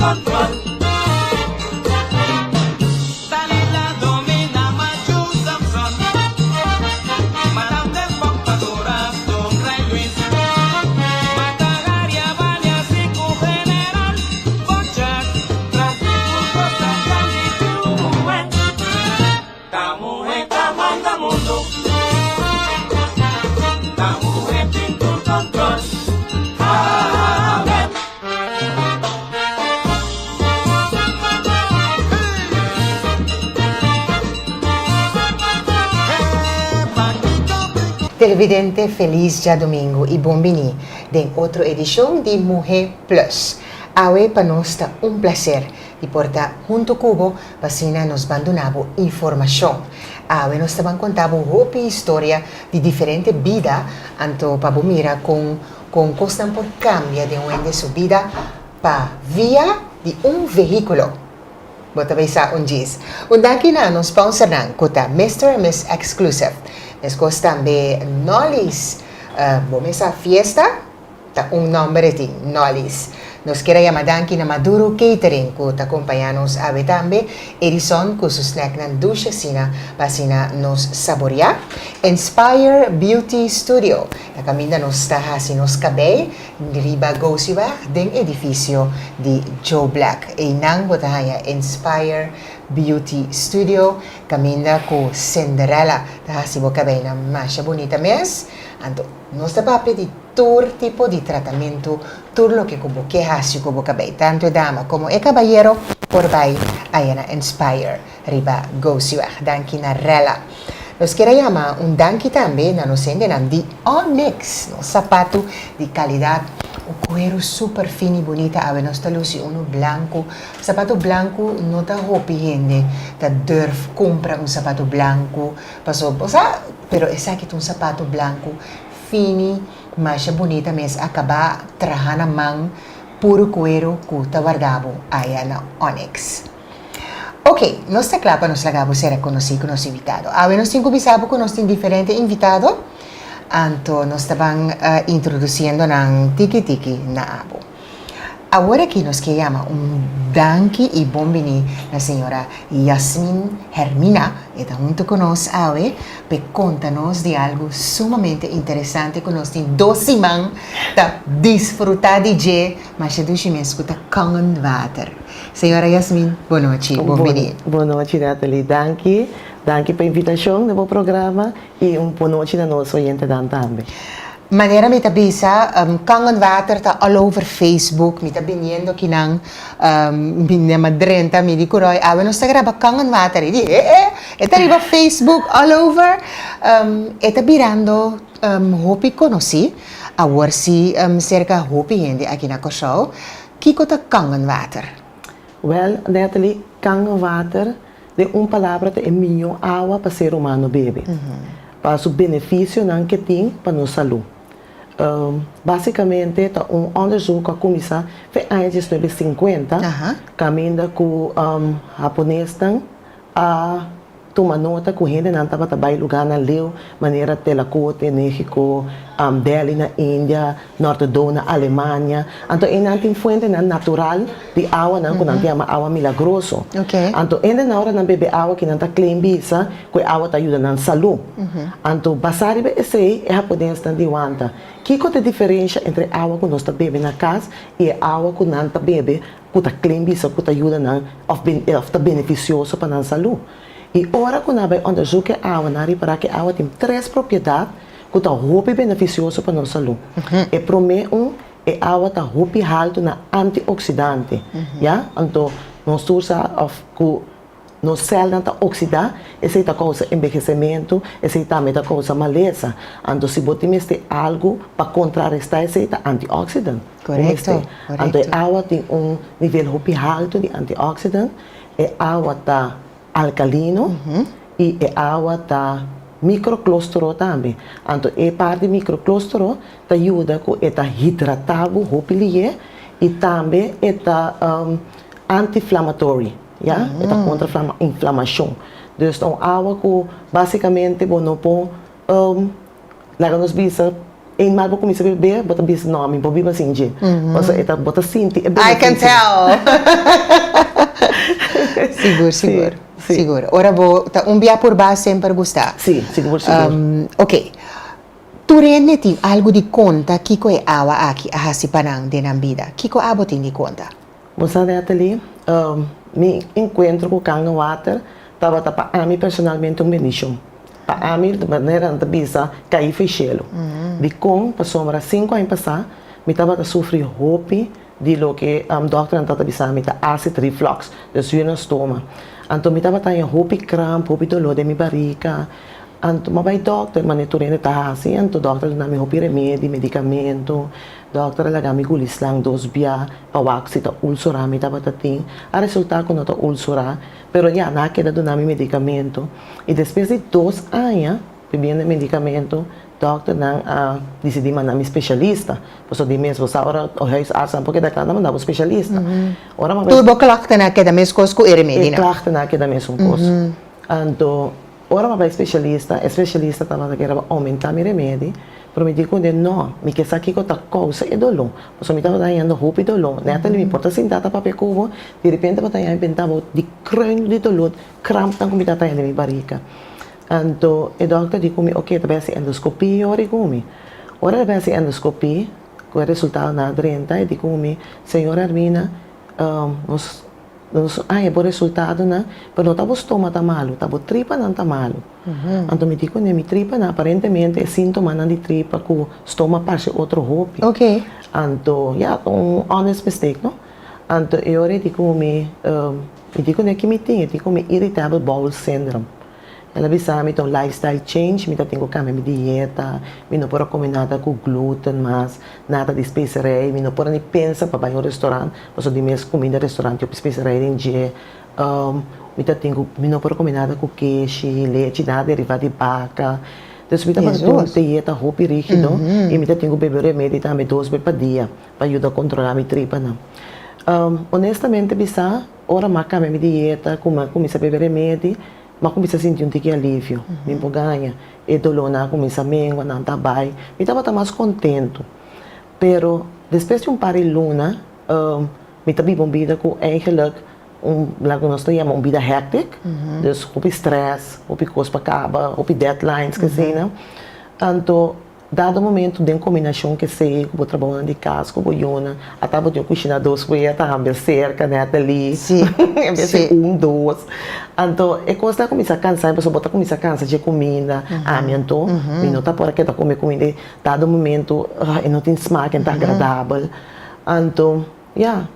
control. Dalila domina Machu Samson. Madame del Papa Corazón Rey Luis. Mata Hari a balia si ku general Bochak tras di tur kos ta grandi ku muhé. Ta muhé ta manda mundu. Ta muhé tin tur control. Amen. Televidente felis djadumingu i bon bini den otro edishon di Muhé Plus. Awe pa nos ta un plaser di por ta huntu ku bo pa asina nos ban duna bo informashon. Awe nos ta ban konta bo hopi historia di diferente bida anto pa bo mira kon Con cosnan por cambia den un hende su bida pa via di un vehiculo? Bo ta bay sa un djis. Un danki na nos sponsornan cu ta Mister and Miss Exclusive. Mescos tambe Nolly's. Bo mesa fiesta ta un nomber e tin, Nolly's. Nos kier a yama danki na Maduro Catering cu ta compaña nos awe tambe, Edison cu su snacknan dushi asina pa asina nos saboria, Inspire Beauty Studio ta caminda nos ta haci nos cabey riba Gosiweg den edificio di Joe Black. Eynan bo ta haya Inspire Beauty Studio caminda cu Cinderella ta haci bo cabeynan masha bunita mes. Anto nos ta papia di tur tipo di tratamentu, tur loke ku bo ke hasi ku bo kabei, tantu e dama komo e kabayero por bai aya na Inspire riba Gosiweg. Danki na Rella. Nos kier a yama un danki tambe na nos hendenan di Onyx, nos sapatu di kalidat, un kueru super fin i bunita, awe nos ta lusi unu blanku. Sapatu blanku no ta hopi hende ta durf kumpra un sapatu blanku paso bo sa, pero esaki ta un sapatu blanku Fini, masha bunita mes a kaba traha na man puru kueru ku ta warda bo aya na Onyx. Ok, nos ta kla pa nos laga bo ser rekonosí ku nos invitado. Awe nos tin ku bisa bo ku nos tin diferente invitado, anto nos ta ban introdusiendo nan tiki tiki na abo. Awor aki nos ke yama un danki i bon bini na señora Yasmin Hermina, e ta hunto ku nos awe p'e konta nos di algu sumamente interesante ku nos tin dos siman ta disfrutá di dje, masha dushi mes ku ta Kangen Water. Señora Yasmin, bon nochi, bon bini. Bon nochi Natalie, danki, danki pa invitashon na bo programa i un bon nochi na nos oyentenan tambe. Manera mi ta bisa, Kangen Water ta all over Facebook, mi ta biniendo kinan, mi nema drenta, mi di ku Roy, awe nos ta graba Kangen Water, e di, eh eh, e ta riba Facebook all over, e ta birando hopi konosí, awor si serka hopi hende aki na Kòrsou. Kiko ta Kangen Water? Wèl, Natalie, Kangen Water den un palabra ta e mihó awa pa ser humano bebe. Pa su benefisionan ke tin pa nos salú. Básikamente ta un òndersuk ku a kuminsá fe aña diesnuebe sinkuenta kaminda ku haponesnan a tuma nota ku hendenan tabata bai lugánan leu manera Telacote, México, Delhi na India, Norte-Dou na Alemania. Anto einan tin fuentenan natural di awanan ku nan ta yama awa milagroso. Anto hendenan ora nan bebe awa ki nan ta claim bisa ku e awa ta yuda nan salú. Anto basá riba esei e haponesnan di wanta, kiko ta e diferensha entre e awa ku nos ta bebe na kas i e awa ku nan ta bebe ku ta claim bisa ku ta yuda nan òf òf ta benefisioso pa nan salú? I ora ku nan bai onderzoek e awa nan ripará ku e awa tin tres propiedat ku ta hopi benefisioso pa nos salú. E promé un, e awa ta hopi haltu na antioksidante, ya. Anto nos tur sa òf ku nos sèlnan ta oksidá, esei ta kousa enbehesementu, esei tambe ta kousa malesa. Anto si bo tin mester algu pa kontrarestá esei ta antioxidant. Bo mester. Anto e awa tin un nivel hopi haltu di antioxidant, e awa ta alkalino i e awa ta microclostero tambe. Anto e parti microclostero ta yuda ku e ta hidratá bo hopi lié i tambe e ta anti-flammatory, ya, e ta kontra inflamashon. Dus ta un awa ku basikamente bo no por laga nos bisa. Eenmaal bo kuminsá bebe, bo ta bisa, No, mi por biba sin dje. Pasobra e ta, bo ta sinti e I can benefisio. tell! Sigur, sigur, Sí, sí. sigur. Ora bo ta un bia purba semper gusta. Sí, sigur, sigur. Ok. Tur hende tin algu di konta kiko e awa aki a hasi pa nan den nan bida. Kiko abo tin di konta? Bo sa, Natalie, mi enkuentro ku Kangen Water tabata pa ami personalmente un bendishon. Pa ami, di manera nan ta bisa, kai for shelu. Dikon? Pasobra sinku aña pasá mi tabata sufri hopi di loke dòkternan tabata bisa mi ta acid reflux, dus zuur na stoma. Anto mi tabata haña hopi kramp, hopi doló den mi barika. Anto mi a bai dòkter, manera tur hende ta hasi, anto dòkter a duna mi hopi remedi, medikamento. Dòkter a laga mi guli slang dos bia pa wak si ta ulsura mi tabata tin. A resultá ku no ta ulsura, pero ya nan a keda duna mi medikamento. I despues di dos aña bebiendo e medikamento, dòkternan a disidí manda mi spesialista. Pasobra di mes bo sa ora e huisarts por keda kla nan manda bo spesialista. Ora mi a bai. Tur bo klachtennan a keda meskos ku e remedinan? E klachtennan a keda mesun kos. Anto. Ora mi a bai spesialista, e spesialista tabata kere pa oumentá mi remedi, pero mi di ku e, No, mi ke sa kiko ta kousa e doló, pasobra mi tabata hañando hopi doló. Natalie, mi por ta sintá ta papia ku bo, di repente bo ta haña mi bentá bo di kruin di doló, krampnan ku mi tabata haña den mi barika. Anto e dòkter di ku mi, Oke, ta bai hasi endoskopia ora i ku mi. Ora el a bai hasi endoskopia, ku e resultadonan a drenta, e di ku mi, Señora Hermina, nos. Nos haña bo resultadonan, pero no ta bo stoma ta malu, ta bo tripanan ta malu. Anto mi di kuné mi tripanan, aparentemente e síntomanan di tripa ku stoma parse otro hopi. Anto, ya, ta un honest mistake, no? Anto e ora e di ku mi, mi di kuné ki mi tin? E di ku mi irritable bowel syndrome. El a bisa mi ta un lifestyle change, mi ta tin ku kambia mi dieta, mi no por a kome nada ku gluten mas, nada di speserei, mi no por a ni pensa pa bai un restaurant, pasobra di mes kuminda restaurant hopi speserei den dje. Mi ta tin ku, mi no por a kome nada ku keshi, lechi, nada derivá di baka. Dus mi tabata tin un dieta hopi rígido i mi ta tin ku bebe remedi tambe dos be pa dia pa yuda kontrolá mi tripanan. Honestamente bisa, ora mi a kambia mi dieta ku mi a kuminsá bebe remedi, Mi a kuminsá sinti un tiki alivio. Mi por gaña. E dolónan a kuminsá mengua, nan ta bai. Mi tabata mas kontentu. Pero despues di un par di luna, mi ta biba un bida ku eigenlik un loke nos ta yama un bida hectic. Dus hopi stress, hopi kos pa kaba, hopi deadlines, k'eseinan. Anto Dado momento den kombinashon ke esei ku bo trabounan di kas ku bo yunan a ta bo tin kushina dos wea ta hambia serka Natalie en bes di un dos anto e kos ta kuminsá kansa mi pasobra bo ta kuminsá kansa dje kuminda ami anto mi no ta por a keda kome kuminda i dado momento e no tin smak e no ta agradabel anto ya.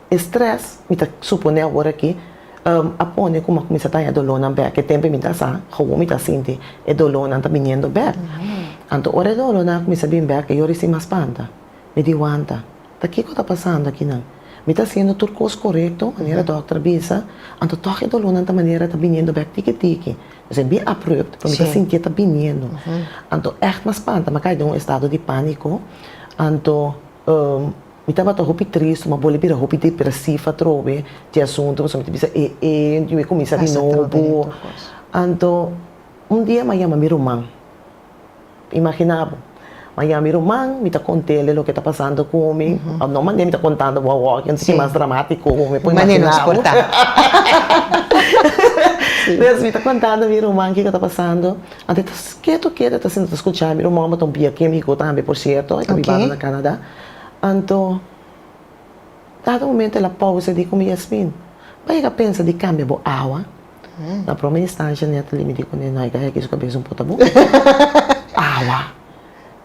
E stress, mi ta supone awor aki, a pone ku mi a kuminsá ta haña dolónan bèk. E tempu mi ta sa, gewoon mi ta sinti e dolónan ta biniendo bèk. Anto ora e dolónan a kuminsá bin bèk, e yori sin mas spanta. Mi di, Wanta, ta kiko ta pasando akinan? Mi ta hasiendo tur kos korekto, manera dòkter a bisa, anto tòg e dolónan ta manera ta biniendo bèk tiki tiki. Esei bien abrupt, pero mi ta sintié ta biniendo. Anto ègt mi a spanta, mi a kai den un estado di pániko. Anto. Mi tabata hopi tristu, mi a bolbe bira hopi depresiv atrobe di asuntu, pasobra mi ta bisa e e mi kuminsá di nobo. Anto un dia mi a yama mi ruman, imaginá bo, mi a yama mi ruman, mi ta kont'el loke ta pasando ku mi, no manera mi ta kontando bo awor, un tiki mas dramátiko, mi por imaginá bo. Pues mi ta kontando mi ruman kiko ta pasando, anto e ta ketu ketu e ta sinta ta skuchá mi ruman bo ta un biokémiko tambe por sierto, e ta bibando na Canada. Anto, dado momento el a pausa i di ku mi, Yasmin, bo a yega pensa di kambia bo awa? Na prome instansha Natalie mi di kuné, no, e gaya aki su kabes un por ta bon. Awa!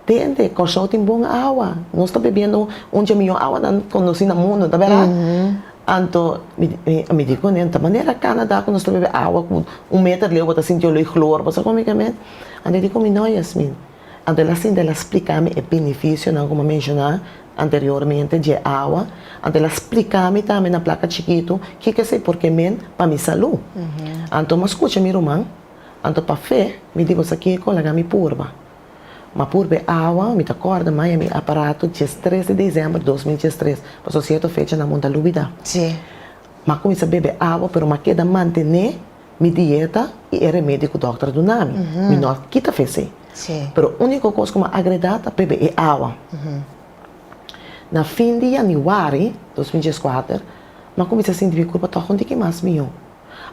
Tende, Kòrsou tin bon awa. Nos ta bebiendo un dje mihó awanan konosí na mundu, ta bèrdat? Anto, mi di kuné, ta manera Canada ku nos ta bebe awa ku un meter leu bo ta sinti olor chlor, bo sa kon mi ke men? Anto e di ku mi, no, Yasmin. Anto el a sinta el a splika mi e benefisionan ku mi a menshoná anteriormente dje awa. Anto el a splika mi tambe na plaka chikitu kiko esei por ke men pa mi salú. Anto mi a skucha mi ruman, anto pa fe mi di bo sa kiko laga mi purba. Mi a purba e awa, mi ta kòrda maya mi aparato diestres di desèmber 2013, pasobra sierto fecha nan bo no ta lubidá. Mi a kuminsá bebe awa pero mi a keda mantené. Mi dieta i e remedi ku dòkter a duna mi. Mi no a kita fe esei. Pero úniko kos ku mi a agredá ta bebe e awa. Na fin di yanüari 2014, mi a kuminsá sinti mi kurpa tòg un tiki mas mihó.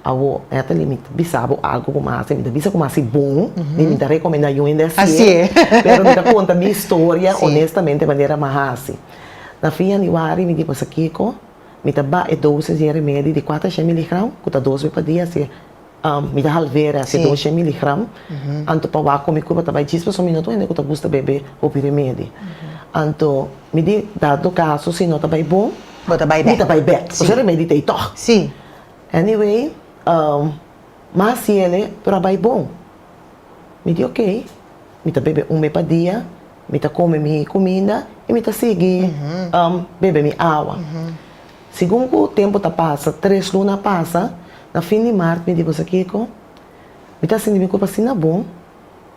Awor, Natalie, mi ta bisa bo algu ku mi a hasi. Mi ta bisa ku mi a hasi bon, ni mi ta rekomendá yu hende hasié, pero mi ta konta mi historia honestamente manera mi a hasi. Na fin yanüari mi di bo sa kiko? Mi ta ba e dosis di e remedi di kuater miligram, ku ta dos be pa dia, si mi ta halvera si dos miligram, anto pa wak ku mi kurpa ta bai djis pasobra mi no ta un hende ku ta gusta bebe hopi remedi. Anto mi di dado kaso si no ta bai bon, Bo ta bai mi bek. ta bai bek, pasobra e remedi ta ei tòg. Anyway, mi a hasi ele, pero a bai bon. Mi di ok, mi ta bebe un be pa dia, mi ta kome mi kuminda i mi ta sigui bebe mi awa. Segun ku tempu ta pasa, tres luna a pasa, na fin di mart mi di boso kiko, mi ta sinti mi kurpa asina bon,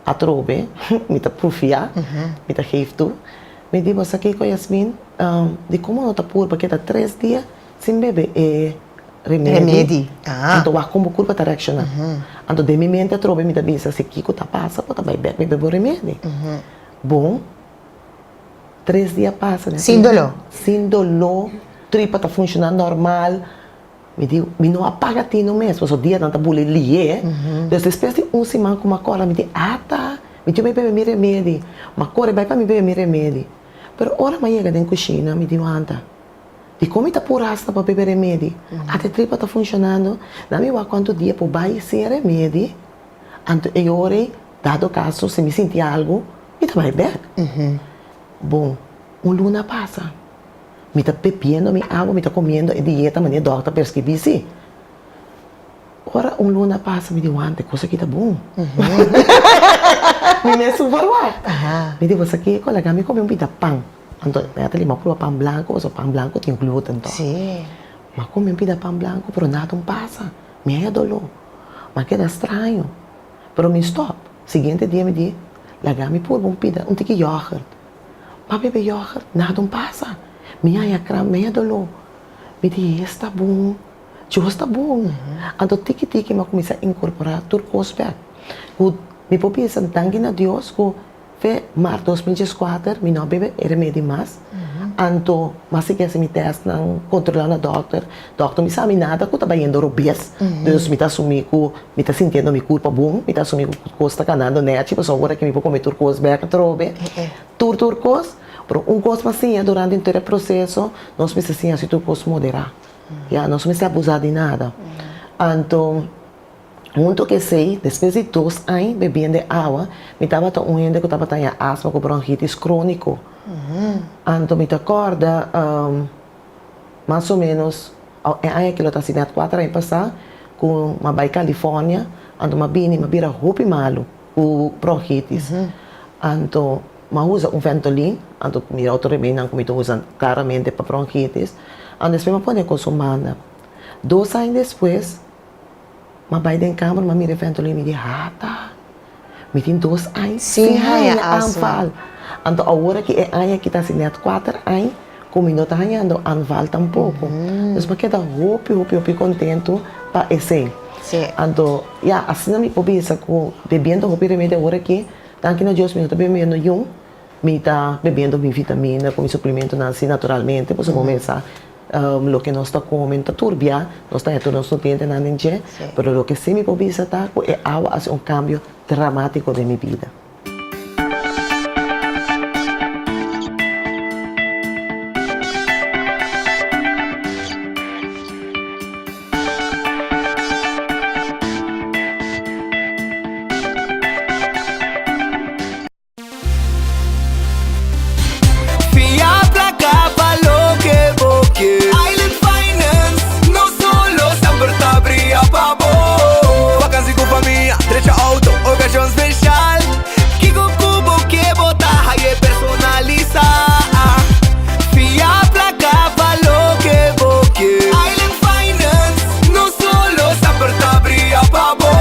atrobe mi ta prufia, mi ta geef toe. Mi di boso kiko Yasmin, dikon bo no ta purba keda tres dia sin bebe e remedi, anto wak kon bo kurpa ta reakshoná. Anto den mi mente atrobe mi ta bisa si kiko ta pasa bo ta bai bek bebe bo remedi. Bon, tres dia pasa. Sin doló? Sin doló, tripa ta funshoná normal. Mi di, mi no a paga tino mes, pasobra dianan ta buli lié. Dus despues di un siman ku mi a kòrda mi di, ata, mi tin bai bebe mi remedi. Mi a kore bai pa mi bebe mi remedi. Pero ora mi a yega den kushina mi di, wanta. Dikon mi ta pura hasta pa bebe remedi? Ata e tripa ta funshonando? Na mi wak kuantu dia por bai sin e remedi, anto e ora ei, dado kaso, si mi sinti algu, mi ta bai bèk. Bon, un luna a pasa. Mi ta bebiendo mi awa, mi ta komiendo e dieta manera dòkter a preskribí, sí. Ora un luna a pasa, mi di, wante, kos aki ta bon. Mi mes su verwagt. Mi di, bo sa kiko? Laga mi kome un pida pan. Anto Natalie, mi a proba pan blanco, pasobra pan blanco tin gluten toch. Sí. Mi a come un pida pan blanco, pero nada un pasa. Mi haya dolor. Mi a keda straño. Pero mi stop. Siguiente dia mi di, laga mi purba un pida, un tiki yoghurt. Mi a bebe yoghurt, nada un pasa. Mi haya kramp, mi haya dolor. Mi di, esta bon. Dios ta bon. Anto tiki tiki mi a cuminsa incorpora tur cos bek. Cu mi por bisa danki na Dios cu Fe mart 2014 mi no a bebe e remedi mas, anto mi a sigui hasi mi testnan, kontrolá na dòkter, dòkter mi sa mi nada ku ta bayendo robes, dus mi ta asumí ku mi ta sintiendo mi kurpa bon, mi ta asumí ku kos ta kanando nèchi pasobra ora ke mi por kome tur kos bèk atrobe, tur tur kos, pero un kos mi a siña durante henter e proseso, nos mester siña hasi tur kos moderá, ya, nos no mester abusá di nada, anto. Hunto ku esei, despues di dos aña bebiendo e awa, mi tabata un hende ku tabata haña asma ku bronkitis króniko. Anto mi ta kòrda mas o ménos e aña ki lo ta hasi nèt kuater aña pasá ku mi a bai California, anto mi a bini mi a bira hopi malu ku bronkitis. Anto mi a usa un Ventolin, anto mira otro remedinan ku mi ta usa klaramente pa bronkitis. Anto despues mi a pone kos un banda. Dos aña despues. M'a bai den kamer, m'a mira e ventolin, mi di, Hata, mi tin dos aña sin haña aanval. Anto awor aki e aña aki ta hasi nèt kuater aña ku mi no ta hañando aanval tampoko. Dus m'a keda hopi, hopi, hopi kontentu pa esei. Anto, ya, asina mi por bisa ku bebiendo hopi remedi awor aki, danki na Dios mi no ta bebiendo yun, mi ta bebiendo mi vitamina ku mi suplementonan si naturalmente, pasobra bo mes sa. Loke nos ta come no ta turbia, nos ta haña tur nos nutrientenan den dje, pero loke sí mi por bisa ta cu e awa haci un cambio dramatico den mi bida. Fia plaka pa loke bo ke. Island Finance, no solo semper ta bria pa bo. Vakansi ku famia, drecha auto, okashon speshal. Kiko ku bo ke bo ta haye personalisa. Fia plaka pa loke bo ke. Island Finance, no solo semper ta bria pa bo.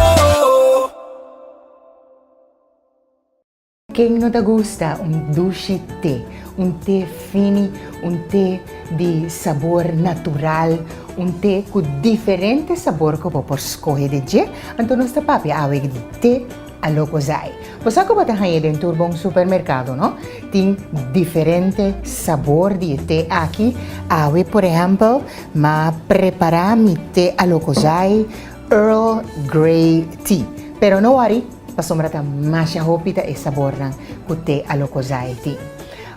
Ken no ta gusta un dushi te? Un te fini, un te. di sabor natural, un te ku diferente sabor ku bo por skohe di dje, anto nos ta papia awe di te Alokozai. Bo sa ku bo ta haña den tur bon supermerkado, no? Tin diferente sabor di e te aki. Awe, por ehèmpel, m'a prepará mi te Alokozai Earl Grey Tea. Pero no wòri, pasobra ta masha hopi ta e sabornan ku te Alokozai tin.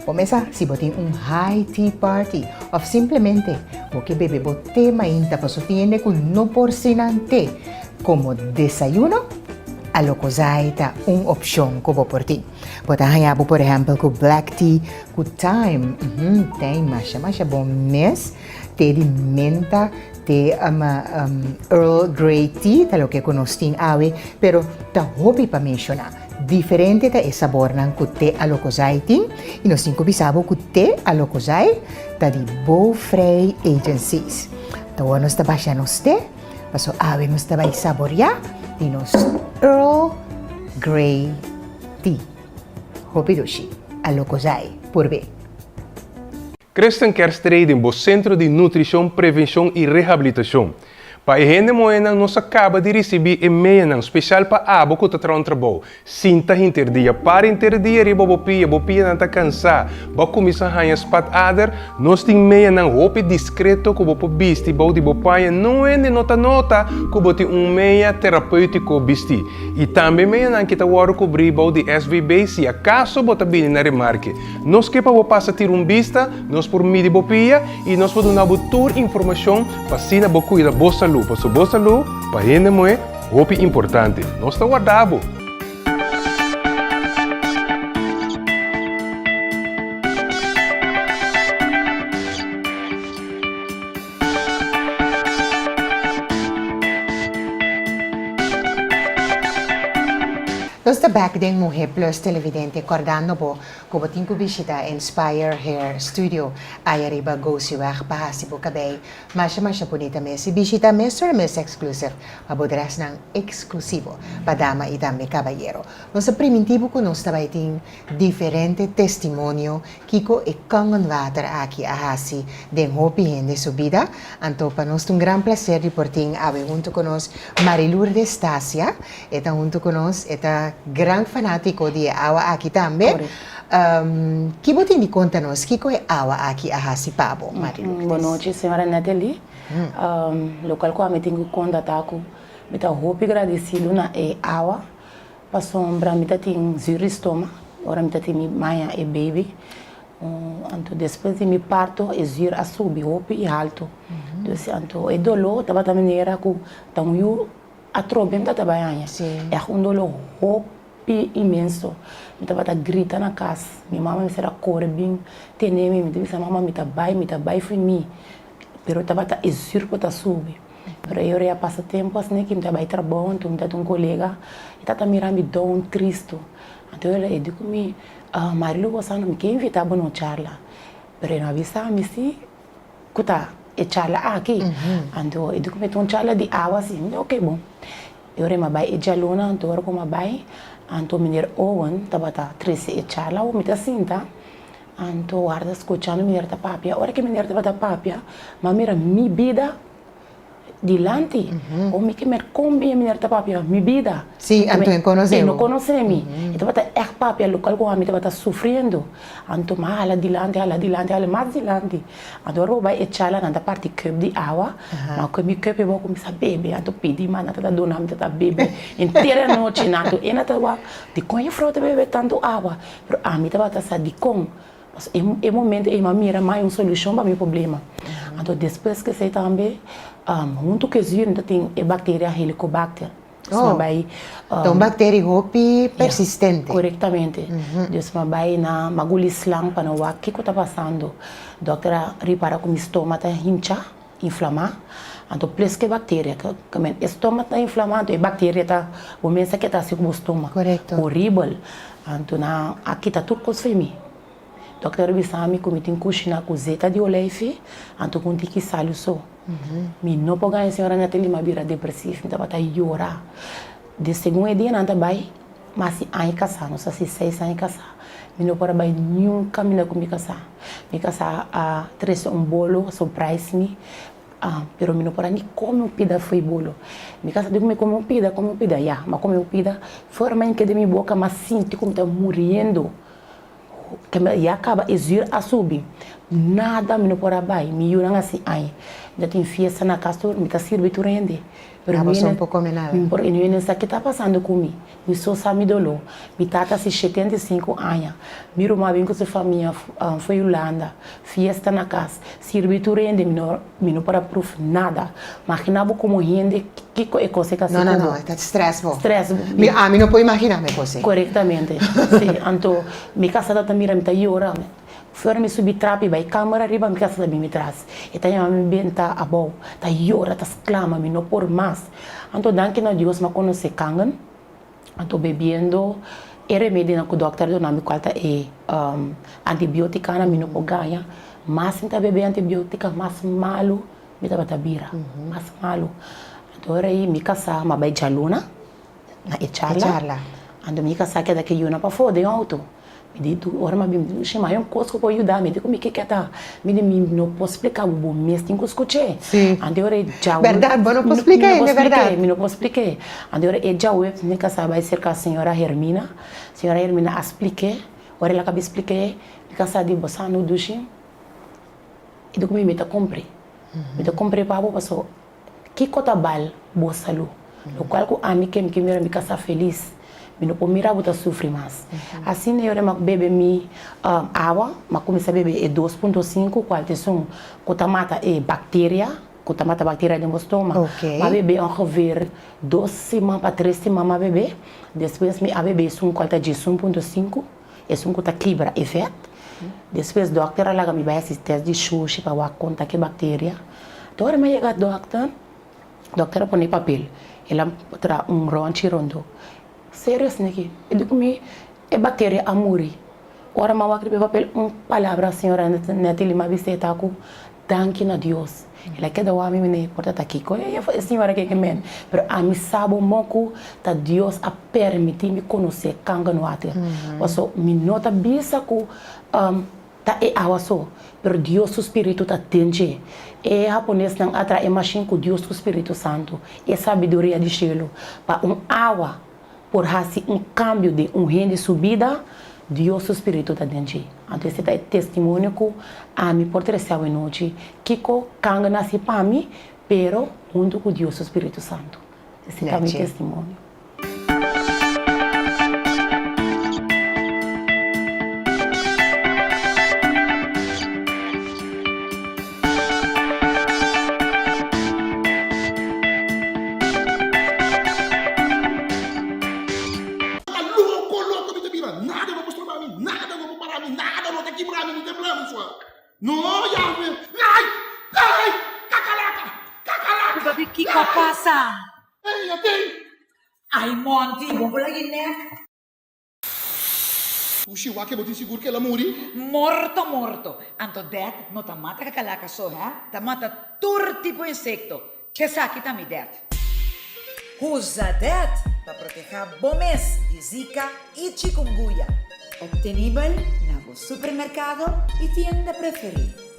Bo mesa si bo tin un high tea party òf simplemente bo ke bebe bo te mainta paso tin hende ku no por si nan te komo desayuno, Alokozai ta un opshon ku bo por tin. Bo ta haña bo por ehèmpel ku black tea ku thyme, uhmm thyme masha masha bon mes, te di menta, te Earl Grey tea ta loke ku nos tin awe, pero ta hopi pa menshoná. Diferente ta e sabornan ku te Alokozai tin i nos tin ku bisa bo ku te Alokozai ta di Bouwvrij Agencies. Awor nos ta basha nos te, paso awe nos ta bai saboriá di nos Earl Grey tea. Hopi dushi. Alokozai, purbe. Christen Kerstreding, bo sentro di nutrishon, prevenshon i rehabilitashon. Pa e hende moenan nos a kaba di risibí e meanan speshal pa abo ku ta traha un trabou. Sinta hinter dia, para hinter dia riba bo pia, bo pianan ta kansá, bo a kuminsá haña spatader, nos tin meanan hopi diskreto ku bo por bisti bou di bo paña, no hende no ta nota ku bo tin un mea terapéutiko bistí. I tambe meanan ki ta wòrdu kubrí bou di SVB si akaso bo ta bini na remarke. Nos ke pa bo pasa tira un bista, nos por midi bo pia i nos por duna bo tur informashon pa asina bo kuida bo salú, pasobra bo salú pa hende muhé hopi importante. Nos ta warda bo! Nos ta bek den Muhé Plus Televidente kòrdando bo ku bo tin ku bishita Inspire Hair Studio aya riba Gosiweg pa hasi bo kabei masha masha bunita mes i bishita Mister and Miss Exclusive pa bo drèsnan eksklusivo pa dama i tambe kabayero. Nos a primintí bo ku nos ta bai tin diferente testimonio kiko e Kangenwater aki a hasi den hopi hende su bida. Anto pa nos ta un gran placer di por tin awe hunto ku nos Marilourdes Stasia. E ta hunto ku nos, e ta gran fanátiko di e awa aki tambe. Ki bo tin di konta nos kiko e awa aki a hasi pa bo, Marilourdes? Bon nochi, señora Natalie. Lokual ku ami tin ku konta ta ku mi ta hopi gradesido na e awa. Pasobra mi ta tin zuur di stoma ora mi ta tin mi maya e baby. Anto despues di mi parto e zuur a subi hopi i halto. Dus anto e doló tabata manera ku ta un yu atrobe mi tabata bai haña. Ègt un doló hopi inmenso. Mi tabata grita na kas. Mi mama mester a kore bin tene mi. Mi ta bisa mama mi ta bai, mi ta bai for mi. Pero tabata e zuur ku ta subi. Pero e ora ya pasa tempu asina ki mi ta bai trabou anto mi ta un kolega e tata mira mi down tristu. Anto e di ku mi, Marilu bo sa no mi ke invita bo na un charla. Pero e no a bisa mi si ku ta e charla aki. Anto e di ku mi ta un charla di awa si. Mi di oke bon. E ora mi a bai e djaluna anto ora ku mi a bai anto meneer Owen tabata trese e charla mi ta sinta. Anto warda skuchando meneer ta papia. Ora ku meneer tabata papia, mi a mira mi bida dilanti. O mi ke mer kon bien meneer ta papia mi bida. Sí, anto e konosé bo. E no konosé mi. E tabata ègt papia lokal ku ami tabata sufriendo. Anto mi a hala dilanti, hala dilanti, hala mas dilanti. Anto ora bo bai e chala nan ta parti kùp di awa. Mi a kohe mi kùp i bo a kuminsá bebe. Anto pidi mi nan tabata duna mi tabata bebe henter anochi. Anto e nan ta wak dikon jufrou ta bebe tantu awa? Pero ami tabata sa dikon. Pasobra e momento ei mi a mira mas un solushon pa mi problema. Anto despues ku esei tambe, huntu ku e zuur mi ta tin e bakteria helicobacter. Dus mi a bai. Ta un bakteria hopi persistente. Korektamente. Dus mi a bai na Magulislang pa nan wak kiko ta pasando. Dòkter a ripara ku mi stoma ta hincha, inflamá. Anto ples ku e bakteria, e stoma ta inflamá anto e bakteria ta, bo mes sa ke ta hasi ku bo stoma. Horibel. Anto nan a kita tur kos for mi. Dòkter a bisa mi ku mi tin kushina ku zeta di oleifi, anto ku un tiki salu so. Mi no por gaña señora Natalie, mi a bira depresiv, mi tabata yora. De segun e dia nan ta bai, mi a hasi aña kasá, nos a hasi seis aña kasá. Mi no por a bai niun kaminda ku mi kasá. Mi kasá a trese un bolo, surprise mi, pero mi no por a ni kome un pida fo'i bolo. Mi kasá di ku mi kome un pida, kome un pida, ya, mi a kome un pida, for mi a keda den mi boka mi a sinti ku mi ta muriendo. Ya kaba e zuur a subi. Nada mi no por a bai. Mi yunan a si ay. Mi ta tin fiesta na kas tur, mi ta sirbi tur hende. Pero mi no por kome nada. Mi por, mi no sa ke ta pasando ku mi. Mi so sa mi doló. Mi tata si 75 aña. Mi ruman a bin ku su famia for Hulanda. Fiesta na kas. Sirbi tur hende, mi no, mi no por a pruf nada. Magina bo komo hende kiko e kos ei ta hasi No, no, ku bo. no, e ta stress bo. Stress bo. Mi, ami no por imagina mi kos ei. Korektamente, si. Anto mi kasa ta ta mira mi ta yora. Fuera mi subi trapi bai kamera riba mi kasa ta bin mi tras. E ta yama mi benta abou, ta yora, ta sklama, mi no por mas. Anto danki na Dios mi a konosé Kangen. Anto bebiendo e remedinan ku dòkter a duna mi kual ta e antibiotikanan mi no por gaña. Mas mi ta bebe antibiotika mas malu mi tabata bira, mas malu. Anto ora ei mi kasá mi a bai djaluna na e charla. Anto mi kasá keda ku e yunan pafó den outo. Mi di tu ora mi a bin mi di ma hay un kos ku por yuda mi di ku mi ke keda mi di mi no por splika bo bo mes tin ku skuch'é anto ora e djawe Bèrdat bo no por splika hende bèrdat mi no por splik'é anto ora e djawe mi kasa bai serka señora Hermina señora Hermina a splik'é ora el a kaba splik'é mi kasa di bo sa no dushi e di ku mi mi ta kumpr'é mi ta kumpr'é pa bo pasobra Kiko ta bal bo salú? Lokual ku ami ke mi ke mira mi kasá felis. Mi no por mira bo ta sufri mas. Asina e ora mi a bebe mi awa, mi a kuminsá bebe e dos punto sinku kual ta esun ku ta mata e bakteria, ku ta mata bakteria den bo stoma. Mi a bebe ongeveer dos siman pa tres siman mi a bebe. Despues mi a bebe esun kual ta diesun punto sinku, esun ku ta kibra e vèt. Despues dòkter a laga mi bai hasi tèst di shushi pa wak konta ke bakteria. Te ora mi a yega dòkter, dòkter a pone papel, el a traha un rònchi rondó. Serio esaki, e di ku mi e bakteria a muri. Ora mi a wak riba e papel un palabra señora Natalie mi a bis'é ta ku danki na Dios. El a keda wak mi mene por ta ta kiko e señora ke ke men. Pero ami sa bo mo ku ta Dios a permití mi konosé Kangen Water. Paso mi no ta bisa ku Ta e awa so, pero Dios su spiritu ta den dje. E haponesnan a traha e mashin ku Dios su spiritu santu, e sabiduria di shelu. Pa un awa por hasi un kambio den un hende su bida, Dios su spiritu ta den dje. Anto esei ta e testimonio ku ami por trese awenochi, kiko kanga nasi pa mi, pero huntu ku Dios su spiritu santu. Esei ta mi testimonio. Ta loko loko mi ta bira, nada no por stroba mi, nada no por para mi, nada no ta kibra mi ni tembla mi sua. No, Yahwe, ai, ai, kakalaka, kakalaka. Papi, kiko a pasa? Ey, atey! Ay Monty, bo por lagi nek. Ushi, wak ke bo tin sigur ke el a muri? Morto morto. Anto det no ta mata kakalaka so, hè? Ta mata tur tipo insekto. Esaki ta mi det. Usa det pa protehá bo mes di Zika i chikungunya. Optenibel na bo supermerkado i tienda preferí.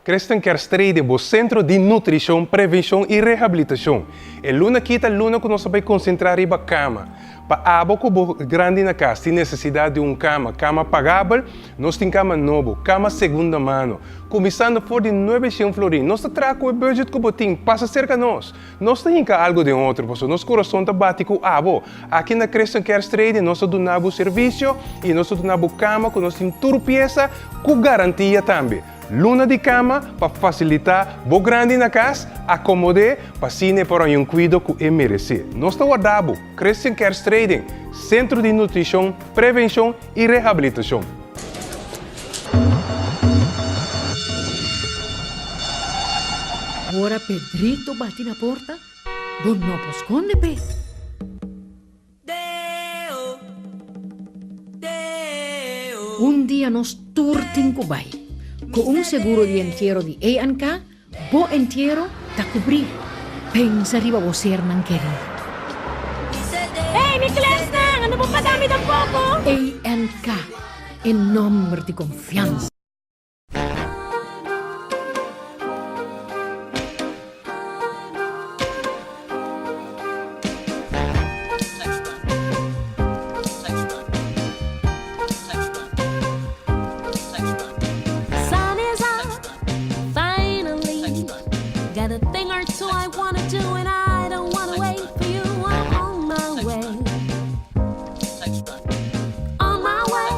Christen Kerstrede, bo sentro di nutrishon, prevenshon i rehabilitashon. E luna aki ta luna ku nos ta bai konsentrá riba kama. Pa abo ku bo grandi na kas tin nesesidat di un kama, kama pagabel, nos tin kama nobo, kama segunda mano, kuminsando for di nuebe shen florin. Nos ta traha ku e budget ku bo tin, pasa serka nos. Nos ta hinka algu den otro, pasobra nos kurason ta bati ku abo. Aki na Christian Care Trading nos ta duna bo servisio i nos ta duna bo kama ku nos tin tur piesa ku garantia tambe. Luna di kama pa fasilitá bo grandi na kas akomod'é pa asina e por haña un kuido ku e meresé. Nos ta warda bo. Christian Care Trading, sentro di nutrishon, prevenshon i rehabilitashon. Ora Pedrito bati na porta, bo no por skonde p'e. Un dia nos tur tin ku bai. Ku un seguro di entiero di ANK, bo entiero ta kubrí. Pensa riba bo sernan kerí. Hey, mi klesnan, a no por paga mi tampoko. ENK, e nomber di konfiansa. Sun is up, finally. Got a thing or two I wanna do, and I don't wanna wait for you. I'm on my way. On my way.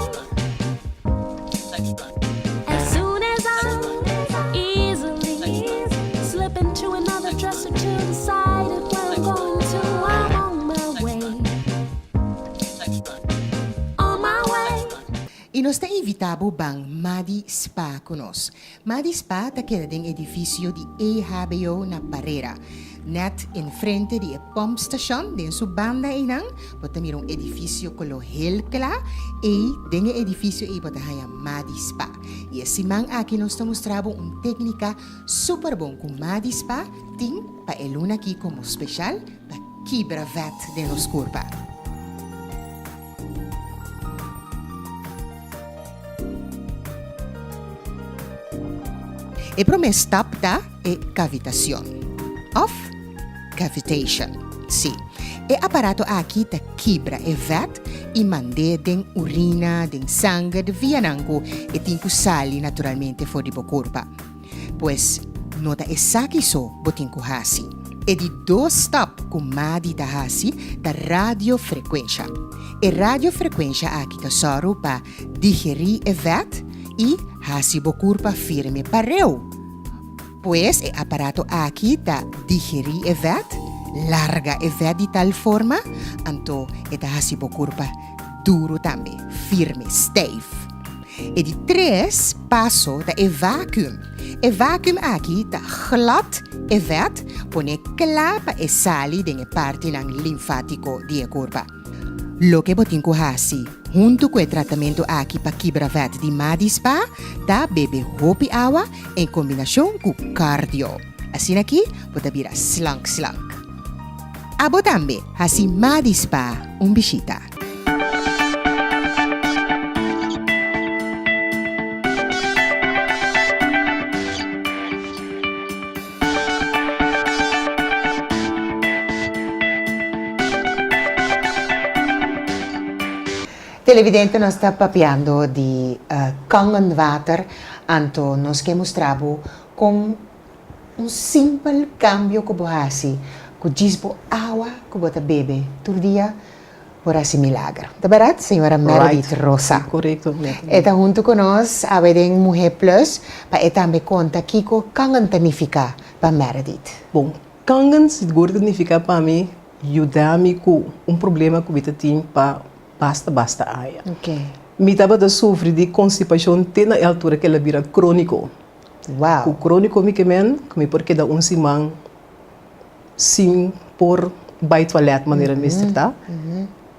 As soon as I easily slip into another dress or two, decided where I'm going to, I'm on my way. On my way. I nos ta invitá bo ban Madi Spa ku nos. Madi Spa ta keda den edifisio di EHBO na Parera. Nèt enfrente di e pòmpstashon, den su banda einan, bo ta mira un edifisio koló hel kla. Ei, den e edifisio ei bo ta haña Madi Spa. I e siman aki nos ta mustra bo un téknika super bon ku Madi Spa tin pa e luna aki komo speshal pa kibra vèt den nos kurpa. E promé stap ta e kavitashon òf cavitation. Sí, e aparato aki ta kibra e vèt i mand'é den urina, den sanger, de vianan ku e tin ku sali naturalmente for di bo kurpa. Pues, no ta esaki so bo tin ku hasi. E di dos stap ku Madi ta hasi ta radiofrekuensha. E radiofrekuensha aki ta sòru pa digerí e vèt i hasi bo kurpa firme pareu. Pues e aparato aki ta digerí e vèt, larga e vèt di tal forma, anto e ta hasi bo kurpa duru tambe, firme, stijf. E di tres paso ta e vacuum. E vacuum aki ta glad e vet, pone kla pa e sali den e partinan linfátiko di e kurpa. Loke bo tin ku hasi huntu ku e tratamentu aki pa kibra vet di Madi Spa ta bebe hopi awa en kombinashon ku cardio. Asina aki bo ta bira slank slank. Abo tambe hasi Madi Spa un bishita. Televidente nos ta papiando di Kangen Water, anto nos ke mustra bo kon Un simpel kambio ku bo hasi ku djis bo awa ku bo ta bebe tur dia por hasi milager. Ta bèrdat, señora Meredith Rosa? E ta huntu ku nos awe den Muhé Plus pa e tambe konta kiko kangen ta nifiká pa Meredith. Bon, kangen sigur ta nifiká pa mi yuda mi ku un problema ku mi ta tin pa basta basta aña. Mi tabata sufri di konstipashon te na e altura ku el a bira króniko. Wow. Ku króniko mi ke men ku mi por keda un siman sin por bai tualèt manera mester ta.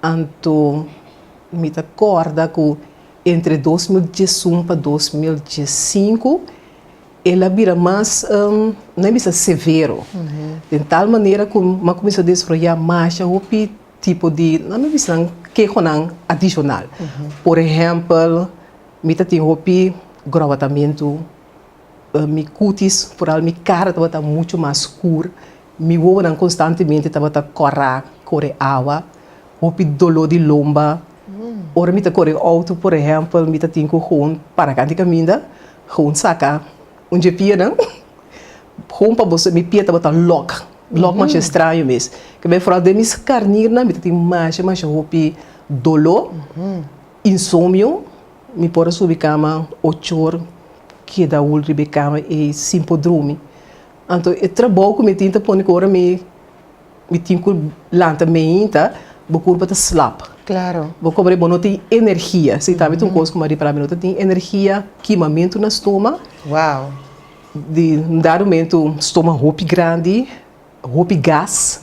Anto mi ta kòrda ku entre 2011 pa 2015 el a bira mas, no e bisa severo, den tal manera ku mi a kuminsá desaroyá masha hopi tipo di, no mi bisa nan kehonan adishonal. Por ehèmpel. Mi ta tin hopi growatamentu, mi kutis, foral mi kara tabata muchu mas skur, mi wowonan konstantemente tabata kòrá, kore awa, hopi doló di lomba. Ora mi ta kore outo, por ehèmpel, mi ta tin ku gewoon para kant di kaminda, gewoon saka un dje pianan, gewoon pa bo sa mi pia tabata lòk, lòk masha straño mes. Kebei foral den mi skarnirnan mi ta tin masha masha hopi doló. Insomnio, mi por a subi kama ochor keda hul riba e kama ei sin por drumi. Anto e trabou ku mi tin ta pone ku ora mi mi tin ku lanta meinta bo kurpa ta slap. Claro. Bo kobre bo no tin energia. Esei tambe ta un kos ku mi a ripará, mi no ta tin energia, kimamentu na stoma. Wow. Di un dado momento stoma hopi grandi. Hopi gas.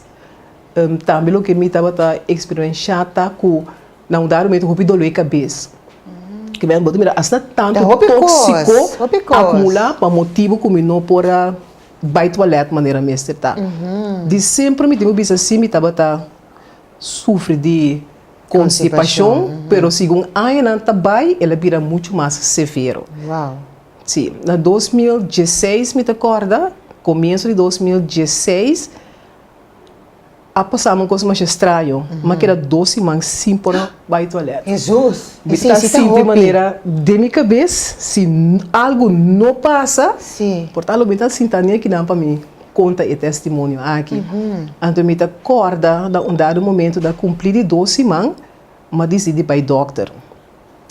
Tambe loke mi tabata eksperimensha ta ku na un dado momento hopi doló e kabes. Ke bo ta mira asina tantu tóksiko akumulá pa motibu ku mi no por a bai tualèt manera mester ta. Di semper mi tin ku bisa si mi tabata sufri di konstipashon, pero segun añanan ta bai el a bira muchu mas severo. Sí, na 2016 mi ta kòrda, komienso di 2016, A pasa mi un kos masha straño. Mi a keda dos siman sin por bai tualèt. Hesus! Mi ta sinti manera den mi kabes si algu no pasa, por ta lo mi ta sinta ni akinan pa mi konta e testimonio aki. Anto mi ta kòrda na un dado momento na kumplí di dos siman, mi a disidí bai dòkter.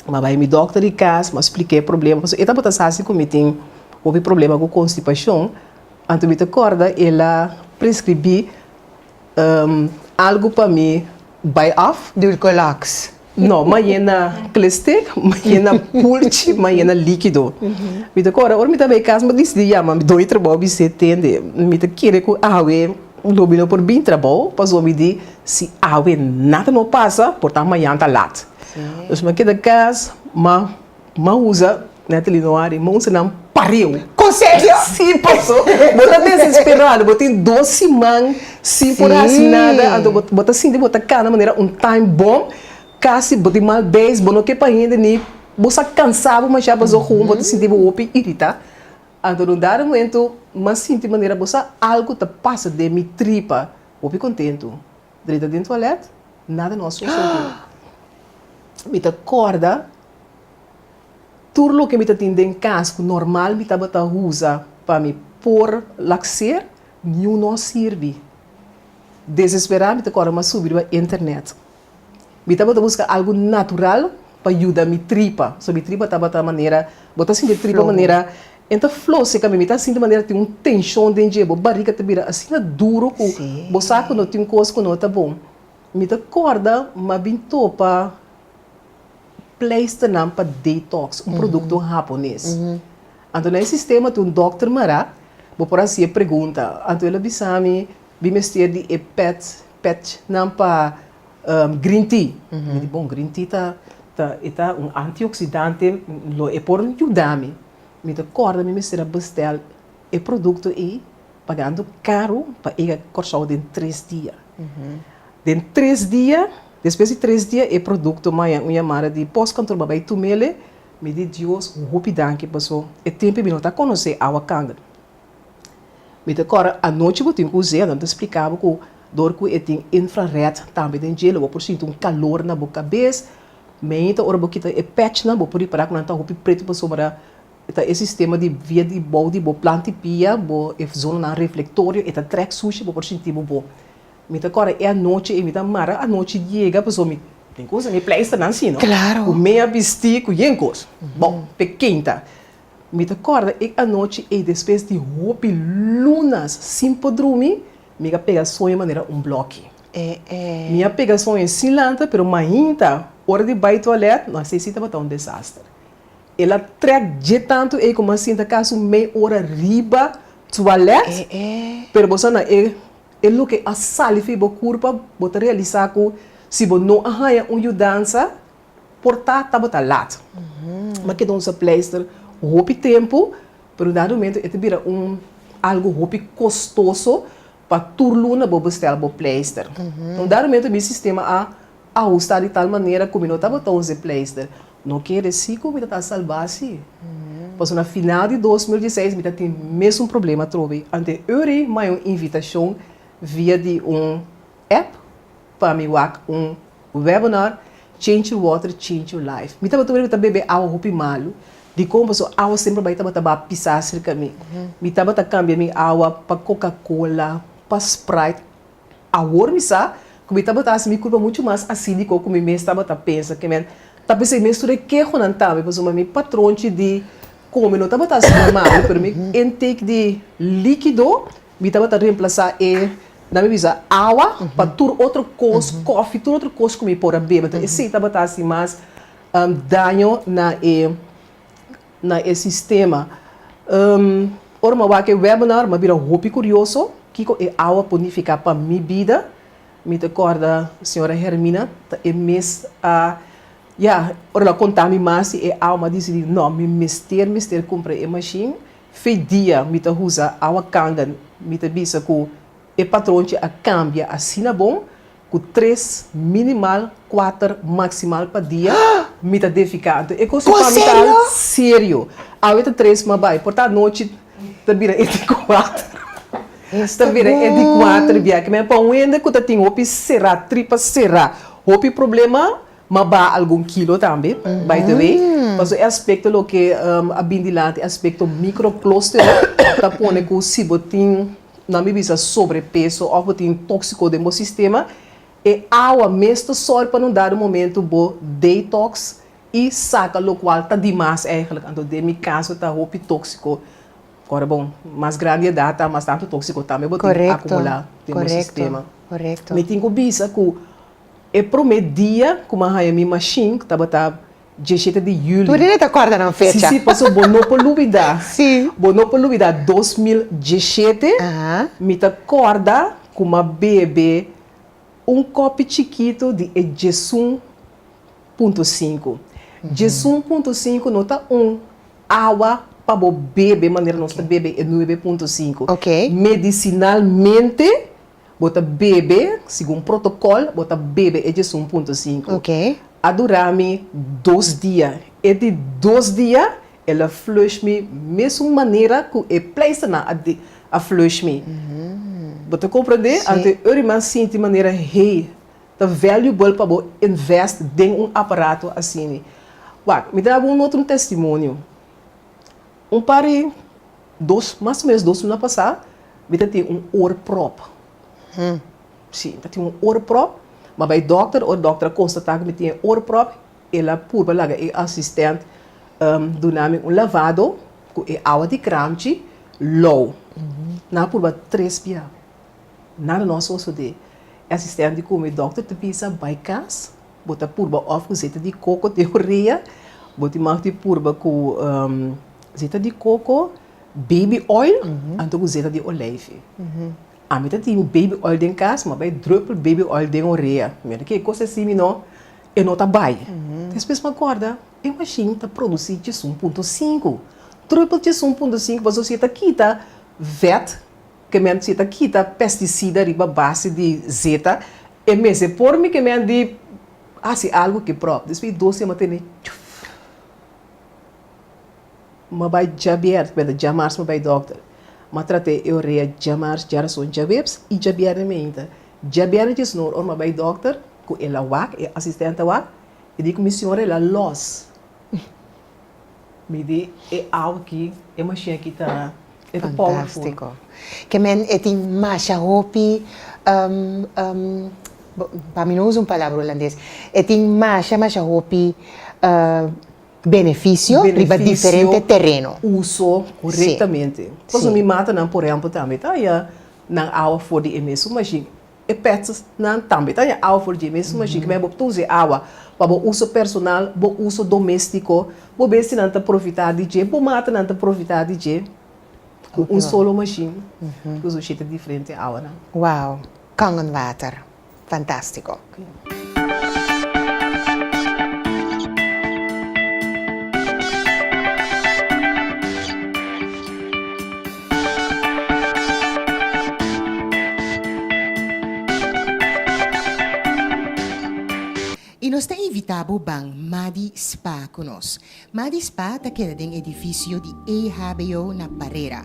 Mi a bai mi dòkter di kas, mi a splik'é e problema, pasobra e tabata sa si ku mi tin hopi problema ku konstipashon. Anto mi ta kòrda el a preskribí algu pa mi bai af. Dulcolax. No, m'a yena klestek, m'a yena pulchi, m'a yena líkido. Mi ta kòrda ora mi ta bai kas mi a disidí yama mi doi trabou bis'é tende mi ta kere ku awe lo mi no por bin trabou pasobra mi di si awe nada no pasa por ta mañan ta lat. Dus mi a keda kas m'a. M'a usa Natalie no ari, m'a usa nan pareu. Con serio? Sí, paso bo ta desesperado, bo tin dos siman sin por haci nada, anto bo ta sinti bo ta cana manera un time bomb, casi bo tin mal beis, bo no ke pa hende ni bo sa cansa bo masha paso gewoon bo ta sinti bo hopi irita. Anto na un dado momento m'a sinti manera bo sa algo ta pasa den mi tripa, hopi contento. Drenta den toilet, nada no a sosode. Mi ta corda. Tur loke mi ta tin den kas ku normal mi tabata usa pa mi por lakser, niun no a sirbi. Desesperá mi ta kòrda mi a subi riba internet. Mi tabata buska algu natural pa yuda mi tripa. So mi tripa tabata manera, bo ta sinti e tripa manera e ta flow seka mi. Mi ta sinti manera tin un tenshon den dje, bo barika ta bira asina duru ku bo sa ku no tin kos ku no ta bon. Mi ta kòrda mi a bin topa. pleisternan pa detox, un produkto hapones. Anto na e sistema tin un dòkter mará, bo por hasi e pregunta. Anto el a bisa mi, mi mester di e pet, petnan pa green tea. Mi di, bon, green tea ta, ta, e ta un antioksidante, lo e por yuda mi. Mi ta kòrda mi mester a bestèl e produkto ei pagando karu pa ega Kòrsou den tres dia. Den tres dia, despues di tres dia e produkto maya un yamada di postkantoor pa bai tumele, mi di Dios hopi danki paso e tempu mi no ta konosé awa kangre. Mi ta kòrda anochi bo tin ku us'é, nan ta splika bo ku dor ku e tin infrared tambe den dje lo bo por sinti un kalor na bo kabes, meinta ora bo kita e pèchnan bo por ripará ku nan ta hopi pretu pasobra E ta e sistema di via di bou di bo planta i pia, bo e zonanan reflectorio, e ta trek sushi, bo por sinti bo bo. Mi ta kòrda e anochi ei, mi ta mara anochi yega pasobra mi tin ku usa mi pleisternan si no, ku mea bistí, ku yen kos. Bon, p'e keinta. Mi ta kòrda e anochi ei despues di hopi lunas sin por drumi, mi a pega soño manera un blòki. Mi a pega soño sin lanta, pero mainta ora di bai tualèt, no, esei si tabata un desaster. El a trek dje tantu ei ku mi a sinta kasi un mei ora riba tualèt, pero bo sa na e e loke a sali fi bo kurpa bo ta realisá ku si bo no a haña un yudansa por ta tabata lat. Mi a keda usa pleister hopi tempu, pero un dado momento e ta bira un algu hopi kostoso pa tur luna bo bestèl bo pleister. Un dado momento mi sistema a ahustá di tal manera ku mi no tabata usa e pleister. No kere si ku mi ta ta salbá si. Pasobra na final di 2016 mi ta tin mesun problema atrobe. Ante uri mi haña un invitashon via di un app pa mi wak un webinar Change your water, change your life. Mi tabata wiri mi ta bebe awa hopi malu. Dikon? Pasobra awa semper bai tabata ba pisá serka mi. Mi tabata kambia mi awa pa Coca Cola, pa Sprite. Awor mi sa ku mi tabata hasi mi kulpa muchu mas asídiko ku mi mes tabata pensa. Ke men ta pensá mes tur e kehonan tambe pasobra mi patronchi di kome no tabata asina malu, pero mi intake di líkido mi tabata remplasá e, nan mi bisa, awa pa tur otro kos, kòfi, tur otro kos ku mi por a bebe. Enton esei tabata hasi mas daño na e. Na e sistema. Ora mi a wak e webinar, mi a bira hopi kurioso kiko e awa por nifiká pa mi bida. Mi ta kòrda señora Hermina ta e mes a, ya, ora el a konta mi mas di e awa, mi a disidí, no, mi mester mester kumpra e mashin. Fe dia mi ta usa awa Kangen mi ta bisa ku e patronchi a kambia asina bon ku tres minimal kuater maksimal pa dia mi ta defiká. Anto e kos pa mi ta serio. Awe ta tres ma bai por ta anochi ta bira e di kuater. Ta bira e di kuater bia. Ke men pa un hende ku ta tin hopi será tripa será hopi problema Ma baha algun kilo tambe, by the way. Pasobra e aspekto loke a bin dilanti, e aspekto microclostero, ta pone ku si bo tin, nan mi bisa sobrepeso òf bo tin tóksiko den bo sistema, e awa mes ta sòru pa na un dado momento bo detox i saka lokual ta dimas eigenlijk. Anto den mi kaso ta hopi tóksiko. Ora bon, mas grandi edat ta, mas tantu tóksiko tambe bo tin akumulá den bo sistema. Mi tin ku bisa ku E promé dia ku m'a haña mi mashin tabata dieshete di yüli. Tur hende ta kòrda nan fecha. Si, si, pasobra bo no por lubidá. Si. Bo no por lubidá 2017, mi ta kòrda ku m'a bebe un kòpi chikitu di e 11.5. 11.5 no ta un awa pa bo bebe manera nos ta bebe e 9.5. Medisinalmente Bo ta bebe, segun protocol, bo ta bebe e 11.5. A dura mi dos dia. E di dos dia el a flush mi mesun manera cu e pleisternan a a flush mi. Bo ta comprende? Anto e ora mi a sinti manera hey, ta valuable pa bo invest den un aparato asini. Wak, mi ta daba un otro testimonio. Un par di dos, mas o menos dos luna pasá, mi ta tin un oorprop. Sí, mi ta tin un oorprop. M'a bai dòkter, ora dòkter a konstatá ku mi tin e oorprop, el a purba laga e asistènt duna mi un lavado ku e awa di kramchi lou. Nan a purba tres bia, nada no a sosodé. E asistènt di ku mi, dòkter ta bisa bai kas. Bo ta purba òf ku zeta di koko den orea, bo tin mag di purba ku zeta di koko, baby oil, anto ku zeta di oleifi. Ami ta tin baby oil den kas, mi a bai druppel baby oil den orea. Mi a di ke kos asi mi no, e no ta bai. Despues mi a kòrda, e mashin ta produsí 11.5. Druppel 11.5 pasobra si e ta kita vèt Ke men si ta kita pesticida riba base di zeta, e mester por mi ke men di hasi algu ki prop. Despues di dos sema tene chuf. Ma bai djabièrnè, ku men ta djamars ma bai dòkter. Ma trat'é e orea djamars, djarason, djaweps i djabièrnè meinta. Djabièrnè djesnor ora ma bai dòkter ku el a wak, e asistènt a wak, e di ku mi señora el a lòs. Mi di e awa aki, e mashin aki ta, e ta powerful. Fantástiko. Ke men e tin masha hopi, pa mi no usa un palabra hulandes, e tin masha masha hopi benefisio riba diferente tereno. Uso korektamente. Pasobra mi matanan por ehèmpel tambe ta haña nan awa for di e mesun mashin. E petsnan tambe ta haña awa for dje mesun mashin ku bo ta usa e awa pa bo uso personal, bo uso doméstiko, bo bestinan ta profitá di dje, bo matanan ta profitá di dje ku un solo mashin ku usa shete diferente awanan. Wow! Kangenwater. Fantástiko. I nos ta invitá bo ban Madi Spa ku nos. Madi Spa ta keda den edifisio di EHBO na Parera.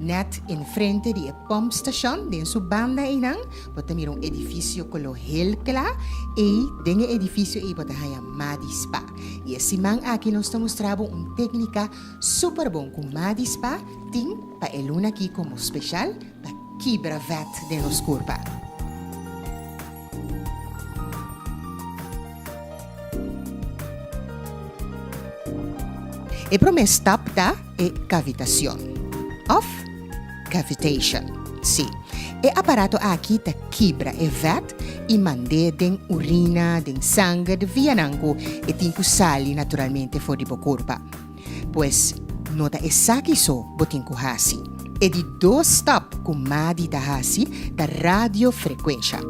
Nèt enfrente di e pòmpstashon, den su banda einan, bo ta mira un edifisio koló hel kla. Ei, den e edifisio ei bo ta haña Madi Spa. I e siman aki nos ta mustra bo un téknika Super bon ku Madi Spa tin pa e luna aki komo speshal pa kibra vèt den nos kurpa. E promé stap ta e kavitacion òf cavitation. Sí, e aparato aki ta kibra e vèt i mand'é den urina, den sanger, de vianan ku e tin ku sali naturalmente for di bo kurpa. Pues, no ta esaki so bo tin ku hasi. E di dos stap ku Madi ta hasi ta radiofrekuensha.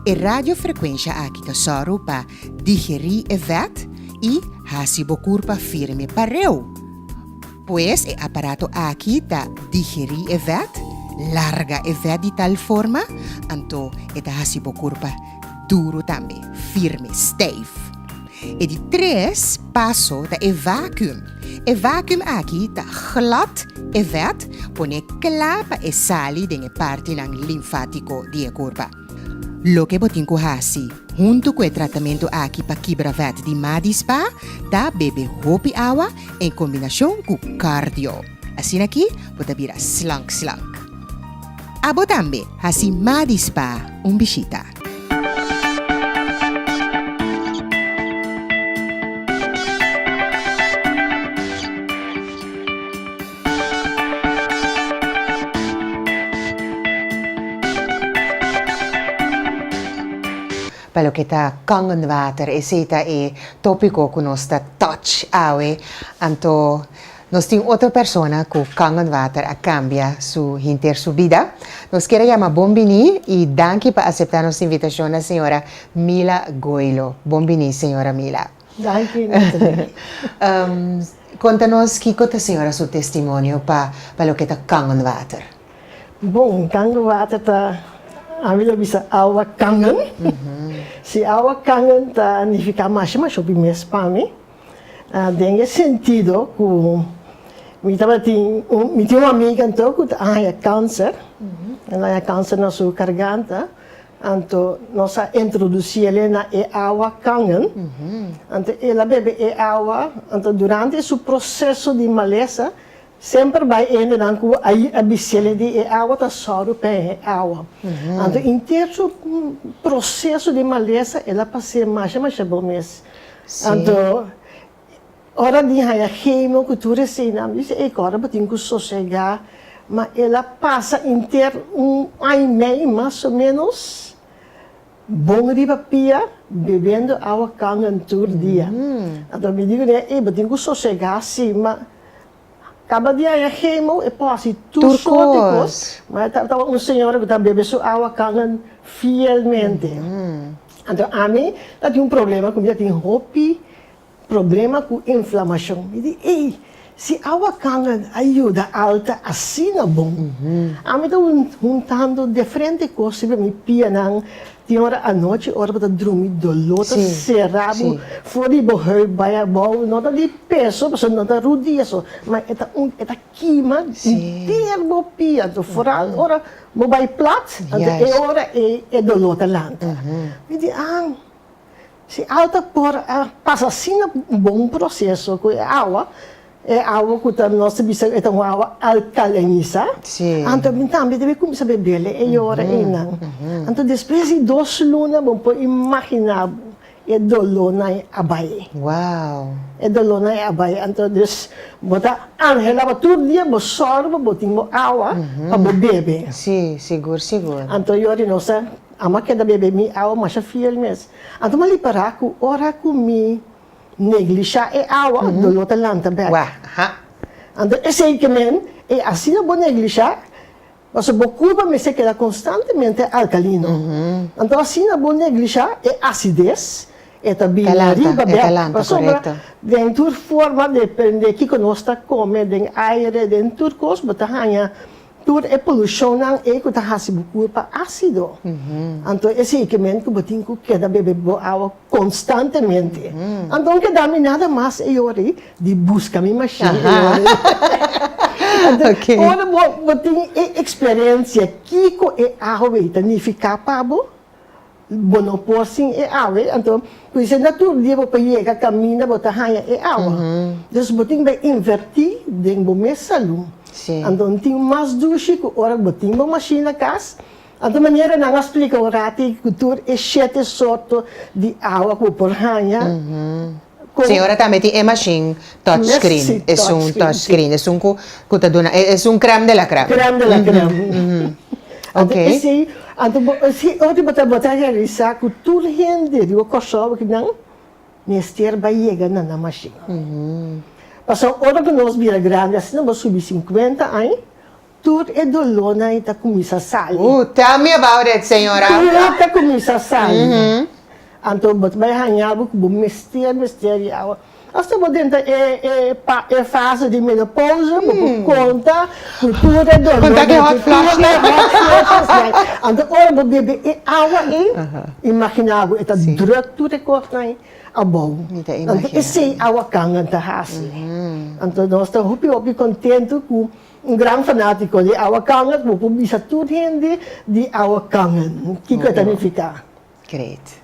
E radiofrekuensha aki ta sòru pa digerí e vèt i hasi bo kurpa firme pareu. Pues e aparato aki ta digerí e vèt, larga e vèt di tal forma, anto e ta hasi bo kurpa duru tambe, firme, stijf. E di tres paso ta e vacuum. E vacuum aki ta glad e vèt, pone kla pa e sali den e partinan linfátiko di e kurpa. Loke bo tin ku hasi huntu ku e tratamentu aki pa kibra vèt di Madi Spa ta bebe hopi awa en kombinashon ku cardio. Asina aki bo ta bira slank slank. Abo tambe hasi Madi Spa un bishita. Pa loke ta kangenwater, esei ta e tópiko ku nos ta touch awe. Anto nos tin otro persona ku kangenwater a kambia su hinter su bida. Nos kier a yama bon biní i danki pa aseptá nos invitashon na señora Mila Goilo. Bon biní señora Mila. Danki Natalie. Konta nos kiko ta señora su testimonio pa pa loke ta kangenwater. Bon, kangenwater ta, ami lo bisa awa kangen. Si awa kangen ta nifiká masha masha hopi mes pa mi, den e sentido ku mi tabatin un, mi tin un amiga anto ku ta haña kanser, el a haña kanser na su karganta. Anto nos a introduci el'e na e awa kangen. Anto el a bebe e awa, anto durante su proceso di malesa, semper bai hendenan cu a a bisi'ele di e awa ta sòru pa e awa. Anto inter su proceso di malesa el a pas'é masha masha bon mes. Anto Ora di haña chemo ku tur eseinan, mi dice, ey kòrda bo tin ku sosegá. Ma el a pasa inter un aña i mei mas o ménos bon riba pia, bebiendo awa kangen tur dia. Anto mi di kuné, ey bo tin ku sosegá si, ma kaba di haña chemo e por hasi tur sorti kos. Ma e tabata un señora ku ta bebe su awa kangen fielmente. Anto ami ta tin un problema ku mi ta tin hopi Problema ku inflamashon. Mi di, ey, si awa kangen a yuda alta asina bon. Ami ta huntando diferente kos riba mi pianan. Tin ora anochi ora bo ta drumi doló ta sera bo for di bo heup bai abou. No ta di peso pasobra no ta rudia so, ma e ta un e ta kima henter bo pia. Anto foral ora bo bai plat, anto e ora ei e doló ta lanta. Mi di, ah. Si alta por a pasa asina un bon proseso ku e awa, e awa ku ta nos ta bisa e ta un awa alkalinisa, anto mi tambe debe kuminsá bebele e yora einan. Anto despues di dos luna bo por imaginá bo e dolónan a bai. E dolónan a bai. Anto dus bo ta anhelá bo tur dia bo sòru pa bo tin bo awa pa bo bebe. Anto yori nos ta. Ama keda bebe mi awa masha fiel mes. Anto mi a ripará ku ora ku mi neglishá e awa, doló ta lanta bèk. Anto esei ke men, e asina bo neglishá, pasobra bo kurpa mester keda konstantemente alkalino. Anto asina bo neglishá e asides, e ta bini riba bèk. Pasobra den tur forma, depende kiko nos ta kome, den aire, den tur kos, bo ta haña Tur e polushonnan ei ku ta hasi bo kurpa ásido. Anto esei ke men ku bo tin ku keda bebe bo awa konstantemente. Anto un keda mi nada mas e ora ei di buska mi mashin e ora ei. Anto ora bo bo tin e eksperensia kiko e awa ei ta nifiká pa bo, Bo no por sin e awe, anto pudiser na tur dia bo por yega kaminda bo ta haña e awa. Dus bo tin bai invertí den bo mes salú. Anto no tin mas dushi ku ora bo tin bo mashin na kas. Anto manera nan a splika un rati ku tur e shete sorto di awa ku bo por haña. Señora tambe tin e mashin touch screen, esun touch screen, esun ku ku ta duna, esun crème de la crème. Crème de la crème. Anto esei, anto bo si ora bo ta bo ta realisa ku tur hende riba Kòrsou aki nan mester bai yega na nan mashin. Pasobra ora ku nos bira grandi asina bo subi sinkuenta aña, Tur e dolónan ei ta kuminsá sali. Ooh, tell me about it, señora. Tur ta kuminsá sali. Anto bo ta bai haña bo ku bo mester mester di awa. Asta bo den ta e e pa e fase di menopausa bo por konta ku tur e dolornan Konta ku e hot ku tur flash e hot flashes nan. Anto ora bo bebe e awa ei, imagina bo e ta druk tur e kosnan ei abou. Mi ta Anto imagina. esei awa kangen ta hasi. Anto nos ta hopi hopi kontentu ku un gran fanatiko di awa kangen, bo por bisa tur hende di awa kangen kiko e ta nifiká. Great.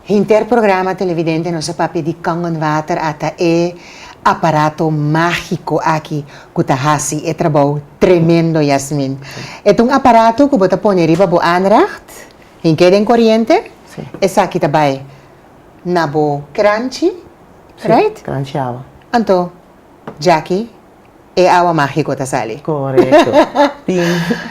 Hinter programa televidente nos a papia di Kangen Water ata e aparato magico aki cu ta haci e trabou tremendo Yasmin. E ta un aparato cu bo ta pone riba bo aanrecht Hinke den koriente, esaki ta bai na bo kranchi, right? Kranchi awa. Anto, Jackie. E awa mágiko ta sali. Korekto. Tin.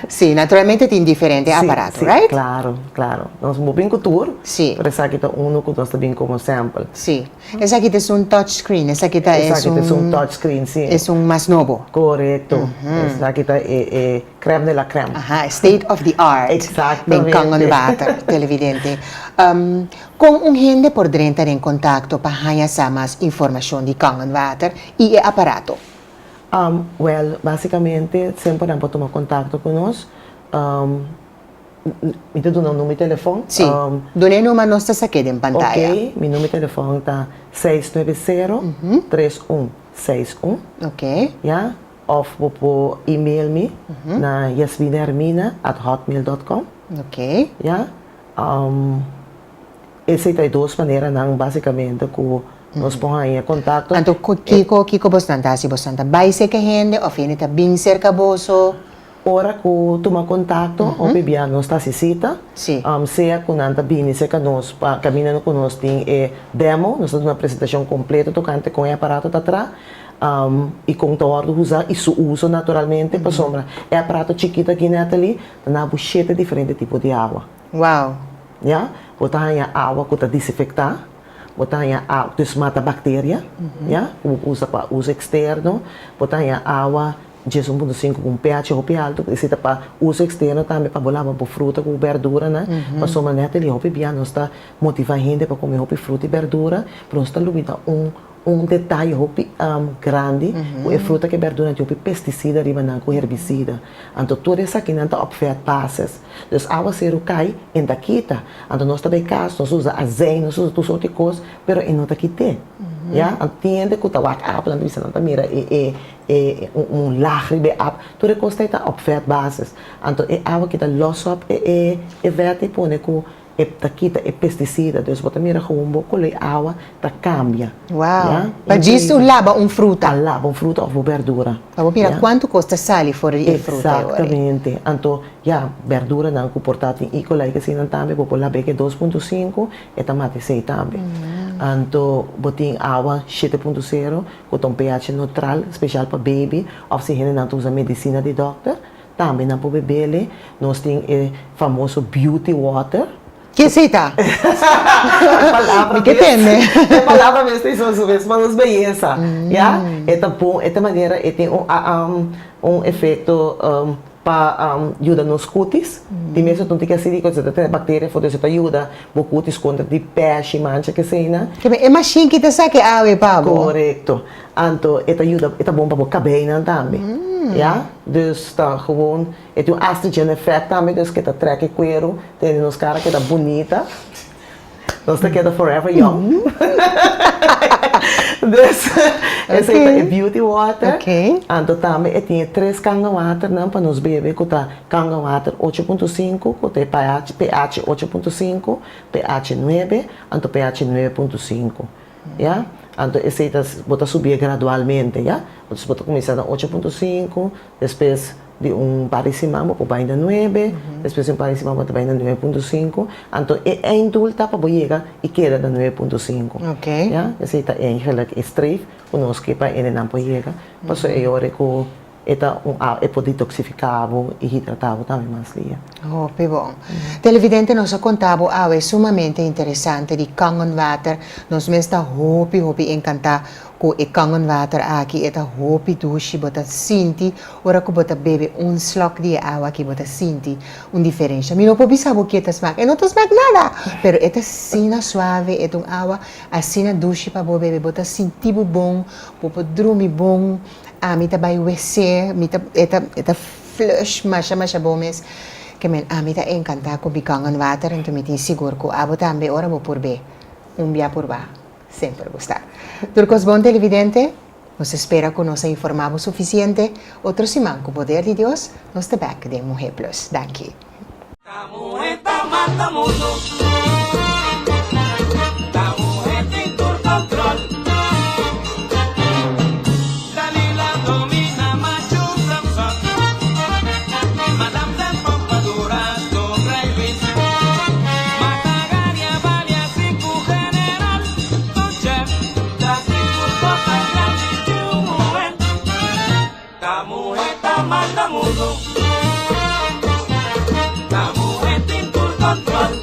Sí, naturalmente tin diferente aparato, sí, right? Klaro, klaro. Nos bo bin ku tur. Sí. Pero esaki ta unu ku nos ta bin komo sample. Sí. Esaki ta esun touch screen, esaki ta esun. Esaki ta esun touch screen, sí. Esun mas nobo. Korekto. Esaki ta e e crème de la crème. Aha, state of the art. Exactamente. Den Kangen Water, televidente. Kon un hende por drenta den kontakto pa haña sa mas informashon di Kangen Water i e aparato? Wèl, básikamente semper nan por tuma kontakto ku nos. Mi ta duna un number di telefòn. Sí, duna e number nos ta sak'é den pantaya. Oké, mi number di telefòn ta seis nuebe sero, tres un, seis un. Oké. Ya, òf bo por email mi na yasminahermina at hotmail dot com. Oké. Ya, Esei ta e dos maneranan básikamente ku nos por haña kontakto. Anto kiko kiko bosnan ta hasi? Bosnan ta bai serka hende òf hende ta bin serka boso? Ora ku tuma kontakto hopi bia nos ta hasi sita. Sea ku nan ta bini serka nos pa kaminda ku nos tin e demo, nos ta duna presentashon kompleto tokante kon e aparato ta traha i kon ta wòrdu usa i su uso naturalmente pasobra e aparato chikito aki Natalie ta na bo shete diferente tipo di awa. Wow! Ya, bo ta haña awa ku ta disinfektá, bo ta haña awa, dus mata bakteria, ya, ku bo por usa pa uso eksterno, bo ta haña awa 11.5 ku un pH hopi altu, esei ta pa uso eksterno tambe pa bo laba bo fruta ku bo bèrduranan, pasobra nèt el hopi bia nos ta motivá hende pa kome hopi fruta i bèrdura, pero nos ta lubida un Un detaye hopi grandi ku e fruta ku e berdura tin hopi pestisida riba nan ku herbisida. Anto tur esakinan ta op vet basis. Dus awaseru kai en ta kita. Anto nos ta bai kas nos usa azijn nos usa tur sorti kos pero e no ta kit'é. Ya anto tin hende ku ta wak ap nan ta bisa nan ta mira e e e un lag riba e ap tur e kos ta ta op vet basis. Anto e awa kita los op e e e vet i pone ku E ta kita e pesticida, dus bo ta mira gewoon bo koloi awa ta cambia. Wow! Ya? Pa djis un laba un fruta. Pa laba un fruta of bo berdura. Pa bo mira cuanto cos ta sali for di e fruta e ora. Exactamente. Anto, ya, berduranan cu por ta tin E. coli ke asina tambe, bo por lab'e ke 2.5, e ta mata esey tambe. Anto, bo tin awa 7.0, cu ta un pH neutral, special pa baby, of si hendenan ta usa medicina di dokter. Tambe nan por bebele. Nos tin e famoso beauty water. Ke esei ta? Palabra Mi ke tende. E palabra mes ta diciendo su mes, pa nos beyesa. Ya? E ta bon, e ta manera e tin un un efecto pa yuda nos cutis. Tin mes otro tin así cu ta tene bacteria for dus e ta yuda bo cutis contra di peshi, mancha keseinan. E machine ki ta saki awe pa bo? Corecto. Anto e ta yuda, e ta bon pa bo kabeinan tambe. Ya, dus ta gewoon, e tin un astringent effect tambe, dus ke ta trek e kueru, tene nos kara keda bunita. Nos ta keda forever young. Dus, esei ta e beauty water. Anto tambe e tin e tres kanga waternan pa nos bebe ku ta kanga water 8.5, ku ta e pH 8.5, pH 9, anto pH 9.5. Ya, anto esei ta bo ta subié gradualmente, ya. Entonces bo ta kuminsá na 8.5, despues di un par di siman bo por bai na 9, despues di un par di siman bo ta bai na 9.5, anto e einddoel ta pa bo yega i keda na 9.5. Ya, esei ta eigenlijk e streef ku nos ke pa hendenan por yega, pasobra e ora ku E ta un awa, e por detoxifica bo y hidrata bo tambe mas dia. Hopi bon. Televidente nos a conta bo awe sumamente interesante di Kangen Water. Nos mes ta hopi hopi encanta cu e Kangen Water aki. E ta hopi dushi, bo ta sinti ora cu bo ta bebe un slok di e awa aki bo ta sinti un diferencia. Mi no por bisa bo ki e ta smaak, e no ta smaak nada, pero e ta asina suave, e ta un awa asina dushi pa bo bebe, bo ta sinti bo bon, bo por drumi bon. Ami ta bai wc, mi ta, e ta, e ta flush masha masha bon mes. Ke men ami ta encanta cu Bikangen water, enton mi tin sigur cu abo tambe ora bo purbe un bia purba, semper gusta. Tur cos bon televidente, nos ta spera cu nos a informa bo suficiente. Otro siman cu poder di Dios nos ta bek den Muhe Plus. Danki. Ta muhe ta manda mundo Ta muhe tin tur control Dalila domina machu Samson Madame den pompadura Don Rey Luis Mata Garia Balia Sinku General Don Chef Ta sin tur cosa grandi Yu muhe. Ta manda mundu. Ta muhé tin tur kòntròl.